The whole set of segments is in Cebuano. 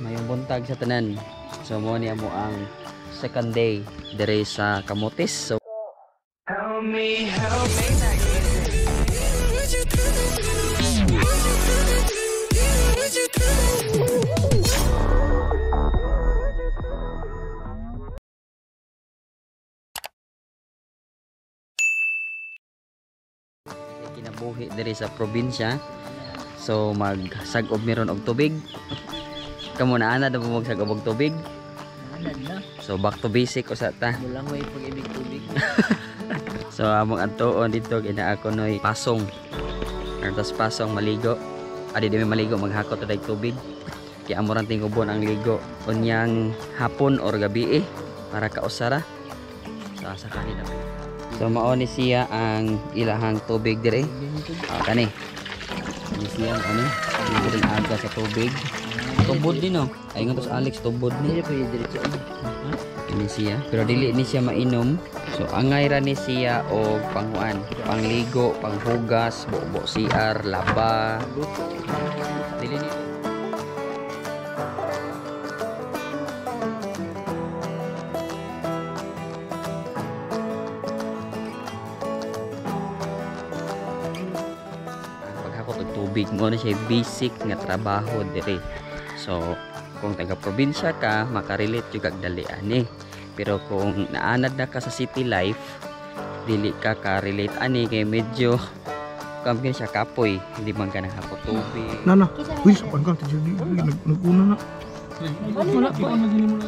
Mayong buntag sa tanan. So mo niya mo ang second day dire sa Camotes. So Help me, help me. Kinabuhi dire sa probinsya. So magsag-ob meron og tubig. Kamo na ana mo magsag-ob og tubig. So back to basic usa ta. Mulangoy pag-ibig tubig. So among adtuon dito ginaa ko noy pasong. Artas pasong maligo. Adi di mi maligo, maghakot ta tubig. Kaya amo rang tingubon ang ligo unyang hapon or gabi para kausara. So asa kanina. So mao ni siya ang ilahang tubig dire. Kani. Ni siya ano? Ni aga sa tubig. Tubod din no. Ay nga to sa Alex, tubod ni. Hindi pa yung diretso. Ni siya. Pero dili ni siya mainom. So angay ra ni siya og panghuan, pangligo, panghugas, bubo CR, laba. Dili ni paghakot og tubig mo na siya basic nga trabaho dire. So kung taga probinsya ka, makarelate jud kag dali ani. Pero kung naanad na ka sa city life, dili ka ka-relate ani kay medyo kampi siya kapoy, hindi man ka naghakot tubig. Nana, uy, sa pangkang nag-una na. Wala pa.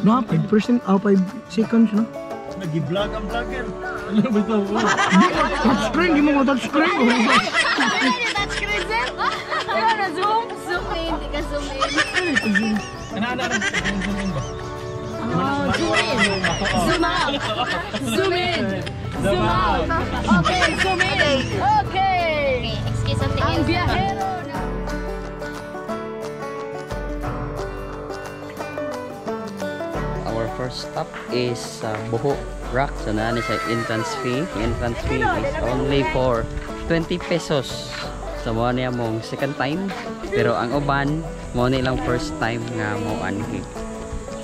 Na, 5%, 5 seconds na. Nag-vlog ang vlogger. Ano ba ito? Touchscreen, di mo nga touchscreen. Touchscreen, sir? Wala na, zoom. Zoom in, di ka zoom in. Ano, ano, ano? Zoom in ba? Oh, zoom in. Zoom out. Zoom in. Zoom out. Okay, zoom in. Okay. Excuse something. Ang biyahero na. Our first stop is Buho Rock. So naa ni siya entrance fee. Entrance fee is only for 20 pesos. So mo niya mong second time, pero ang uban mo ni lang first time nga mo anhi.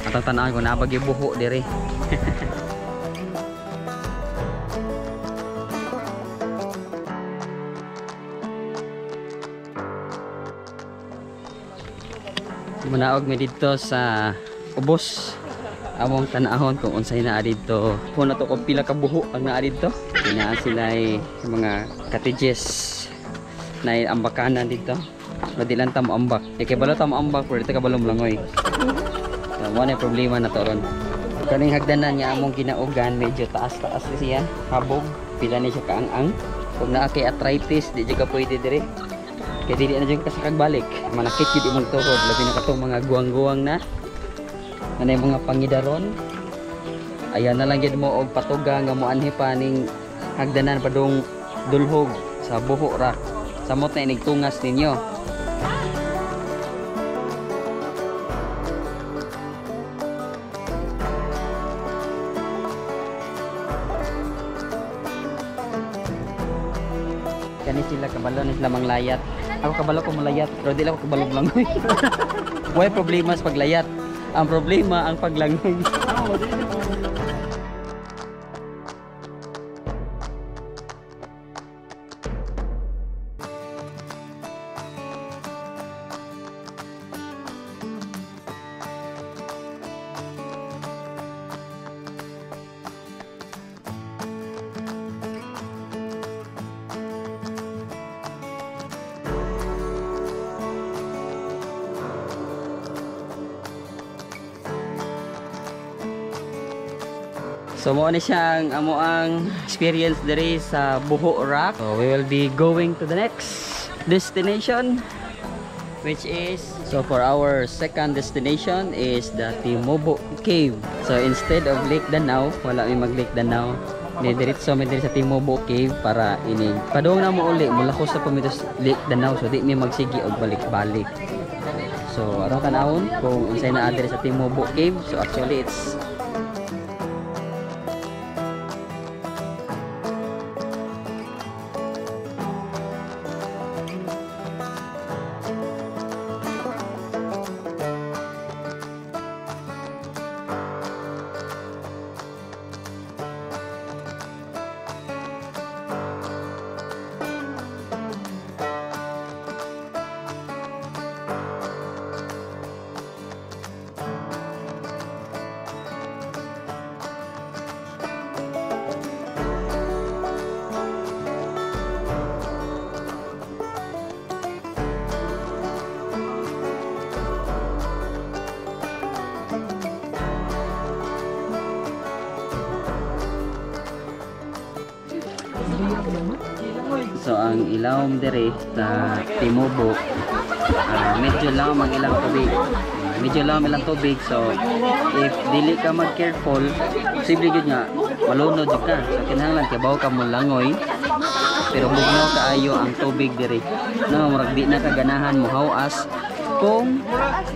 Atong tan-awon kung naa ba buho dire. Munaog mi didto sa ubos. Among tan-ahon kung unsay naa didto. Kung nato kung pila ka buho ang naa didto. Kinaa sila ay mga cottages na ambakanan didto. Madilan ta mo ambak. E kay balo ta mo ambak pero dito ka balo molangoy. So mo na problema na to ron. Kaning hagdanan nga among ginaugan medyo taas-taas ni siya, habog, pila ni siya kaang-ang. Kung naa kay arthritis di jud ka pwede dire. Kay dili na jud ka sakag balik. Manakit jud imong tuhod, labi na katong mga guwang-guwang na. Anay mga pangidaron. Ayan na lang gid mo og patuga nga moanhi pa ning hagdanan padung dulhog sa Buho Rock. Samot na inig tungas ninyo. Kani sila kabalo ni sila manglayat. Ako kabalo ko malayat, pero di lang ako kabalo langoy. Way problema sa paglayat. Ang problema ang paglangoy. So mo ni siyang amo ang experience diri sa Buho Rock. So we will be going to the next destination, which is, so for our second destination is the Timobo Cave. So instead of Lake Danau, wala mi mag Lake Danau. Ni diretso mi diri sa Timobo Cave para inig. Padung na mo uli mula ko sa pamitos Lake Danau, so di mi magsigi og balik-balik. So aron tan-awon kung unsay naa diri sa Timobo Cave. So actually it's Ang ilawom diri sa Timubo, medyo lawom ang ilang tubig. Medyo lawom ilang tubig, so if dili ka mag-careful, posible gyud nga malunod jud ka. So kinahanglan kibaw ka mo langoy, pero bugnaw kaayo ang tubig diri. No, murag di na ka ganahan mohawas kung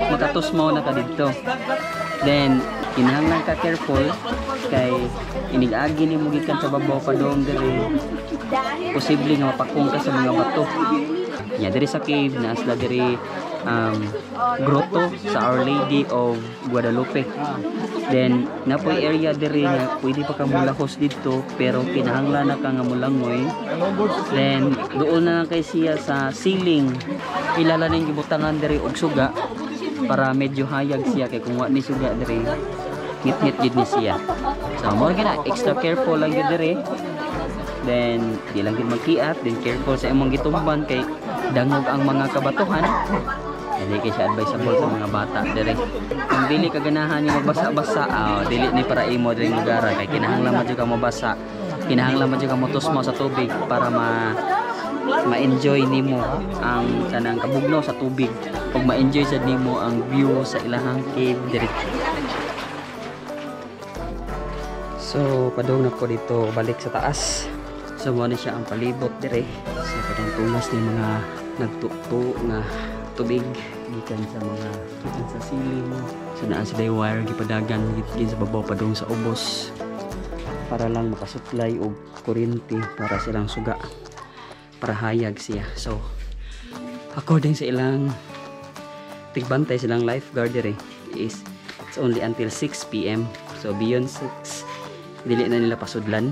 makatusmaw na ka didto. Then kinahanglan ka careful kay inig-agi nimo gikan sa babaw padung diri, posible nga mapakong ka sa mga bato. Nya diri sa cave naa sila diri grotto sa Our Lady of Guadalupe. Then napoy area diri nga pwede pa ka mulahos didto, pero kinahanglan na ka nga mulangoy. Then doon na lang kay siya sa ceiling. Ilala ning gibutangan diri og suga para medyo hayag siya, kay kung wa ni suga diri, ngit-ngit gid ni siya. So mo na extra careful lang gid diri. Then di lang gid magkiat, then careful sa imong gitumban kay dangog ang mga kabatuhan. Hindi kay siya advisable sa mga bata diri. Kung dili ka ganahan nga magbasa-basa, dili ni para imo diri lugar, kay kinahanglan man jud ka mabasa. Kinahanglan man jud ka motusmo sa tubig para ma ma-enjoy nimo ang kanang kabugnaw sa tubig ug ma-enjoy sad nimo ang view sa ilahang cave diri. So padung na ko dito balik sa taas. So mo ni siya ang palibot diri. So padung tulas ni mga nagtuto nga tubig gikan sa mga gikan sa ceiling. So naa sila yung wire gipadagan gikan sa babaw padung sa ubos para lang makasupply og kuryente para silang suga, para hayag siya. So according sa ilang tigbantay, silang lifeguard diri is it's only until 6 p.m. So beyond 6, dili na nila pasudlan.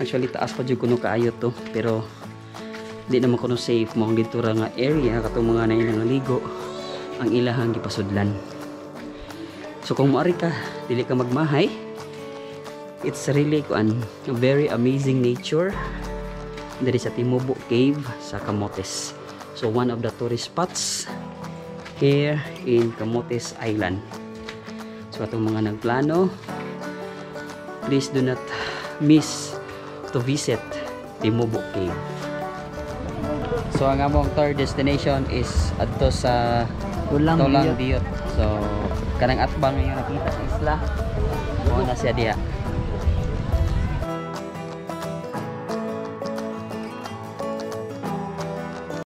Actually taas pa jud kuno kaayo to, pero di naman kuno safe mo dito ra nga area, katong mga naay nangaligo ang ilahang gipasudlan. So kung moari ka, dili ka magmahay. It's really kuan, very amazing nature diri sa Timubo Cave sa Camotes. So one of the tourist spots here in Camotes Island. So atong mga nagplano, please do not miss to visit Timubo Cave. So ang among third destination is adto sa Tulang Tulang Diyot. Diyot. So kanang atbang ngayon nakita sa isla. Mo na siya diha.